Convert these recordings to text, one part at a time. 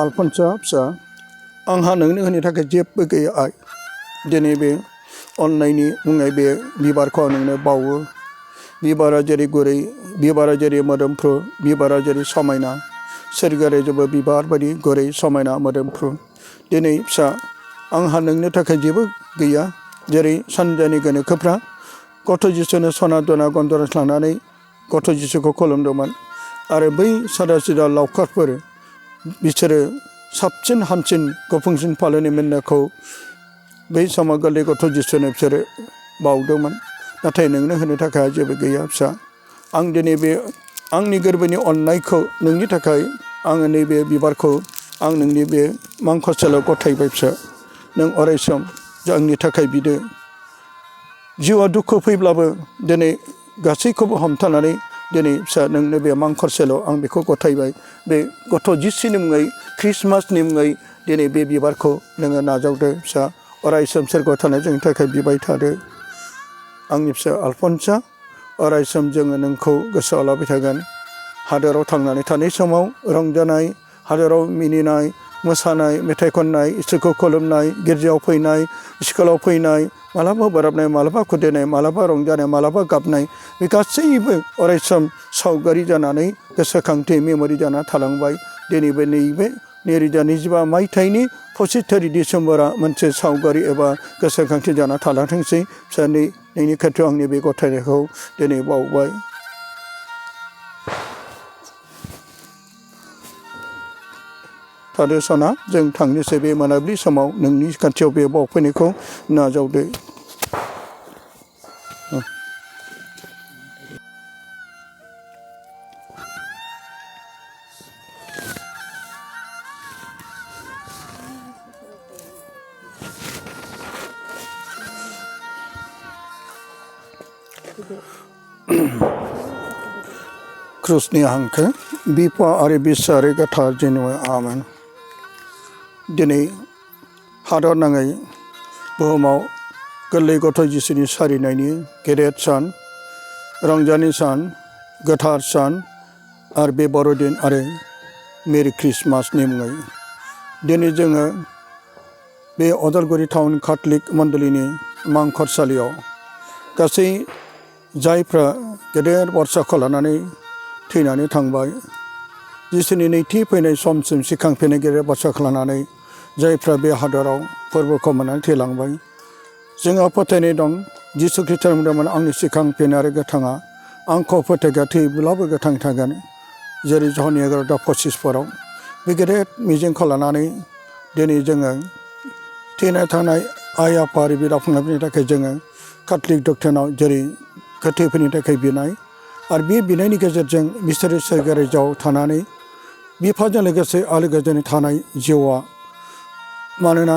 आलफनस फिसा आंहा नोंनो होनो थाखाय जेबो गैया आइ दिनै बे अननायनि मुङै बे बिबारखौ आं नोंनो बावो बिबारा जेरै गुरै बिबारा जेरै मोदोमफ्रु बिबारा जेरै समायना सोरगोआरि जेबो बिबार बायदि गुरै समायना मोदोमफ्रु दिनै फिसा आंहा नोंनो थाखाय जेबो गैया जेरै सानजानि गोनोखोफ्रा गथ' जिसुनो सना दना गन्दरस लानानै गथ' जिसुखौ खुलुमदोंमोन आरो बै सादा सिदा लावखारफोर बिसोरो साबसिन हामसिन गुफुंसिन फालोनि मेन्नाखौ बै समाव गोरलै गथ' जिसुनो बिसोरो बावदोंमोन नाथाय नोंनो होनो थाखाय जेबो गैया फिसा आं दिनै बे आंनि गोरबोनि अननायखौ नोंनि थाखाय आङो नैबे बिबारखौ आं नोंनि बे मांखरसालियाव गथायबाय फिसा नों अरायसम आंनि थाखाय बिदो जिउआ दुखु फैब्लाबो दिनै गासैखौबो हमथानानै दिनै फिसा नोंनो बे मांखरसालियाव आं बेखौ गथायबाय बे गथ' जिसुनि मुङै ख्रिस्टमासनि मुङै दिनै बे बिबारखौ नोङो नाजावदो फिसा अरायसम सोरगोआव थानाय जोंनि थाखाय बिबाय थादो आंनि फिसा आलफनसा अरायसम जोङो नोंखौ गोसोआव लाबाय थागोन हादोराव थांनानै थानाय समाव रंजानाय हादोराव मिनिनाय मोसानाय मेथाइ खननाय इसोरखौ खुलुमनाय गिर्जायाव फैनाय स्कुलाव फैनाय मालाबा बोराबनाय मालाबा खुद्रिनाय मालाबा रंजानाय मालाबा गाबनाय बे गासैबो अरायसम सावगारि जानानै गोसोखांथि मेम'रि जाना थालांबाय दिनैबो नैबे 2025 मायथाइनि 25 डिसेम्बरा मोनसे सावगारि एबा गोसोखांथि जाना थालांथोंसै फिसा नोंनि खाथियाव आंनि बे गथायनायखौ दिनै बावबाय थादो सना जों थांनोसै बे मोनाबिलि समाव नोंनि खाथियाव बे बावफैनायखौ नाजावदो क्रुसनि हांखो बिफा आरो बिसा आरो गथ'ज जेनुवा आमेन दिनै हादर नाङै बुहुमाव गोरलै गथ' जिसुनि सारिनायनि गेदेर सान रंजानि सान गोथार सान आरो बे बर'दिन आरो मेरि ख्रिस्टमासनि मुङै दिनै जोङो बे अदालगुरि टाउन काथलिक मण्डलिनि मांखरसालियाव गासै जायफ्रा गेदेर बरसाखौ लानानै थैनानै थांबाय जिसुनि नैथि फैनाय समसिम सिखांफैनाय गेदेर बाथ्राखौ लानानै जायफ्रा बे हादराव फोरबोखौ मोननानै थैलांबाय जोंहा फोथायनाय दं जिसु ख्रिस्टआ बुंदोंमोन आंनि सिखांफैनाय आरो गोथाङा आंखौ फोथायग्रा थैब्लाबो गोथां थागोन जेरै जहन 11:25 बे गेदेर मिजिंखौ लानानै दिनै जोङो थैना थानाय आइ आफा आरो बिदा फंबायफोरनि थाखाय जोङो काथलिक डक्ट्रिनाव जेरै गोथैफोरनि थाखाय बिनाय आरो बे बिनायनि गेजेरजों बिसोरो सोरगोआव थानानै बिफाजों लोगोसे आलो गोजोनै थानाय जिउआ मानोना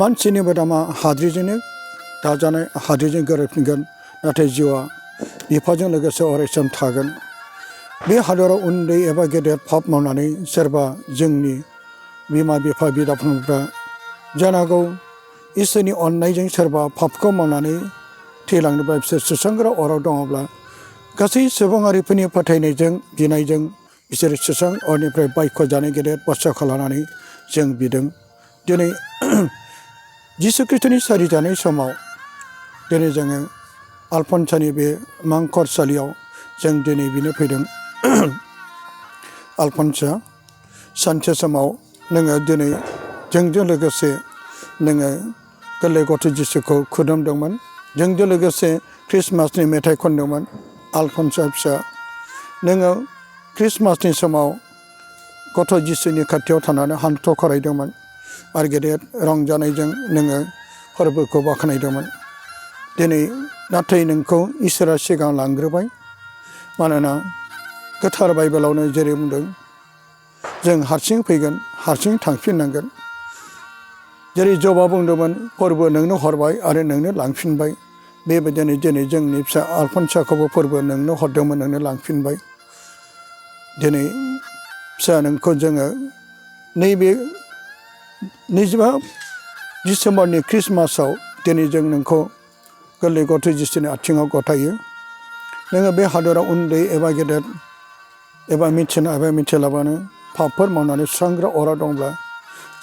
मानसिनि मोदोमा हाद्रिजोंनो दाजानाय हाद्रिजों गोरोबफिनगोन नाथाय जिउआ बिफाजों लोगोसे अरायसम थागोन बे हादराव उन्दै एबा गेदेर पाप मावनानै सोरबा जोंनि बिमा बिफा बिदा फंबायफ्रा जानांगौ इसोरनि अननायजों सोरबा पापखौ मावनानै थैलांनोबा बिसोर सुस्रांग्रा अराव दङब्ला गासै सुबुंआरिफोरनि फोथायनायजों बिनायजों बिसोर सुस्रां अरनिफ्राय बायख' जानाय गेदेर बाथ्राखौ लानानै जों बिदों दिनै जिसु ख्रिस्टनि सारि जानाय समाव दिनै जोङो आलफनसानि बे मांखरसालियाव जों दिनै बिनो फैदों आलफनसा सानसे समाव नोङो दिनै जोंजों लोगोसे नोङो गोरलै गथ' जिसुखौ खुलुमदोंमोन जोंजों लोगोसे ख्रिस्टमासनि मेथाइ खनदोंमोन आलफनसा फिसा नोङो ख्रिस्टमासनि समाव गथ' जिसुनि खाथियाव थानानै हान्थु खरायदोंमोन आरो गेदेर रंजानायजों नोङो फोरबोखौ बाख्नायदोंमोन दिनै नाथाय नोंखौ इसोरा सिगां लांग्रोबाय मानोना गोथार बाइबेलावनो जेरै बुंदों जों हारसिं फैगोन हारसिं थांफिननांगोन जेरै जबा बुंदोंमोन फोरबो नोंनो हरबाय आरो नोंनो लांफिनबाय बेबायदिनो दिनै जोंनि फिसा आलफनसाखौबो फोरबो नोंनो हरदोंमोन नोंनो लांफिनबाय दिनै फिसा नोंखौ जोङो नैबे 25 डिसेम्बरनि ख्रिस्टमासाव दिनै जों नोंखौ गोरलै गथ' जिसुनि आथिङाव गथायो नोङो बे हादराव उन्दै एबा गेदेर एबा मिथिना एबा मिथिलाबानो पापफोर मावनानै सुस्रांग्रा अरा दंब्ला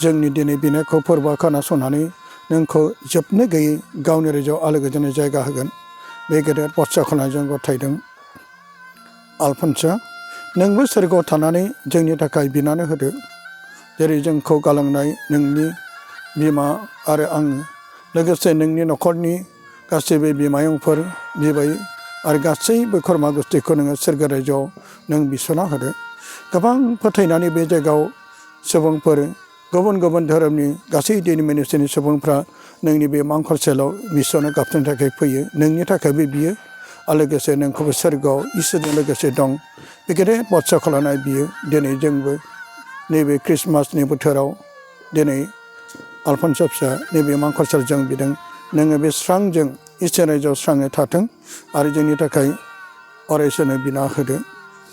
जोंनि दिनै बिनायखौ फोरबो खोनासंनानै नोंखौ जोबनो गैयै गावनि रायजोआव आलो गोजोनै जायगा होगोन बे गेदेर बाथ्रा खालामनायजों गथायदों। आलफनसआ नोंबो सोरगोआव थानानै जोंनि थाखाय बिनानै होदो जेरै जोंखौ गालांनाय नोंनि बिमा आरो आङो लोगोसे नोंनि न'खरनि गासैबो बिमायंफोर बिबै आरो गासैबो खुरमा गुस्थिखौ नोङो सोरगो रायजोआव नों बिस'ना होदो। गोबां फोथायनानै बे जायगायाव सुबुंफोर गुबुन गुबुन धोरोमनि गासै डिनोमिनेसननि सुबुंफ्रा नोंनि बे मांखरसेलाव बिस'नो गाबथुनि थाखाय फैयो नोंनि थाखायबो बियो आरो लोगोसे नोंखौबो सोरगोआव इसोरजों लोगोसे दं बे गेदेर बाथ्रा खालामनाय बियो दिनै जोंबो नैबे ख्रिस्टमासनि बोथोराव दिनै आलफनस फिसा नैबे मांखरसेल जों बिदों नोङो बे स्रांजों इसोर रायजोआव स्राङै थाथों आरो जोंनि थाखाय अरायसनो बिना होदो।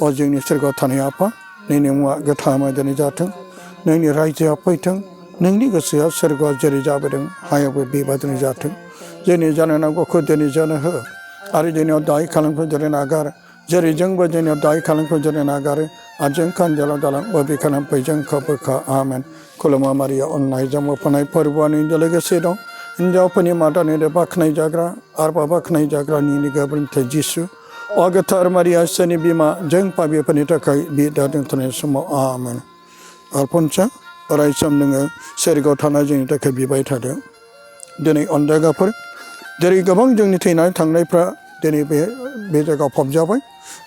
अ जोंनि सोरगोआव थानाय आफा नोंनि मुङा गोथारै दिनै जाथों नोंनि रायजोआ फैथों नोंनि गोसोआ सोरगोआव जेरै जाबोदों हायावबो बेबादिनो जाथों। जोंनि जानो नांगौखौ दिनै जानो हो आरो जोंनियाव दाय खालामखौ जेरै नागार जेरै जोंबो जोंनियाव दाय खालामखौ जेरै नागारो आरो जों खानजालाव दालां बबे खालामफै जोंखौ बोखा आमेन। खुलुमा मारिया अननायजों मोफानाय फोरबोआनो लोगोसे दं हिन्जावफोरनि मादानि बाख्नाय जाग्रा आरबा बाख्नाय जाग्रानि गोब्राबथाय जिसु अ गोथार मारिया इसोरनि बिमा जों पाबिफोरनि थाखाय बे दा दोनथ'नाय समाव आमेन। आलफनसआ अराय सम नोङो सोरगोआव थानाय जोंनि थाखाय बिबाय थादों। दिनै अनजायगाफोर जेरै गोबां जोंनि थैनानै थांनायफ्रा दिनै बे जायगायाव फबजाबाय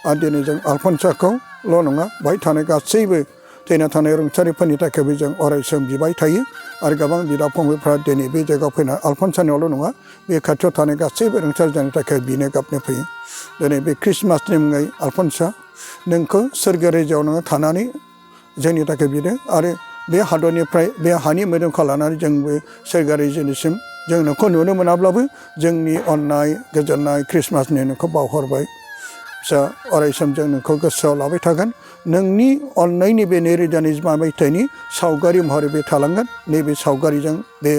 आरो दिनै जों आलफनसखौल' नङा बाहाय थानाय गासैबो थैना थानाय रुंसारिफोरनि थाखायबो जों अराय सम बिबाय थायो आरो गोबां बिदा फंबायफ्रा दिनै बे जायगायाव फैना आलफनसनियावल' नङा बे खाथियाव थानाय गासैबो रुंसारि जानो थाखाय बिनो गाबनो फैयो। दिनै बे ख्रिस्टमासनि मुङै आलफनसआ नोंखौ सोरगो रायजोआव नोङो थानानै जोंनि थाखाय बिदों आरो बे हादरनिफ्राय बे हानि मोदोमखौ लानानै जोंबो सोरगो रायजोनिसिम जों नोंखौ नुनो मोनाब्लाबो जोंनि अननाय गोजोननाय ख्रिस्टमासनि नोंखौ बावहरबाय फिसा अराय सम जों नोंखौ गोसोआव लाबाय थागोन नोंनि अननायनि बे 2025 मायथाइनि सावगारि महरै बे थालांगोन नैबे सावगारिजों बे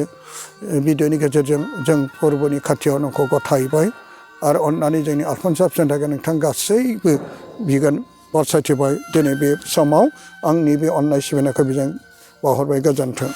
भिडिअनि गेजेरजों जों फोरबोनि खाथियाव नोंखौ गथायबाय आरो अननानै जोंनि आलफनस फिसानि थाखाय नोंथां गासैबो बिगोन बासायथिबाय दिनै बे समाव आंनि बे अननाय सिबिनायखौ बेजों बावहरबाय गोजोन्थों।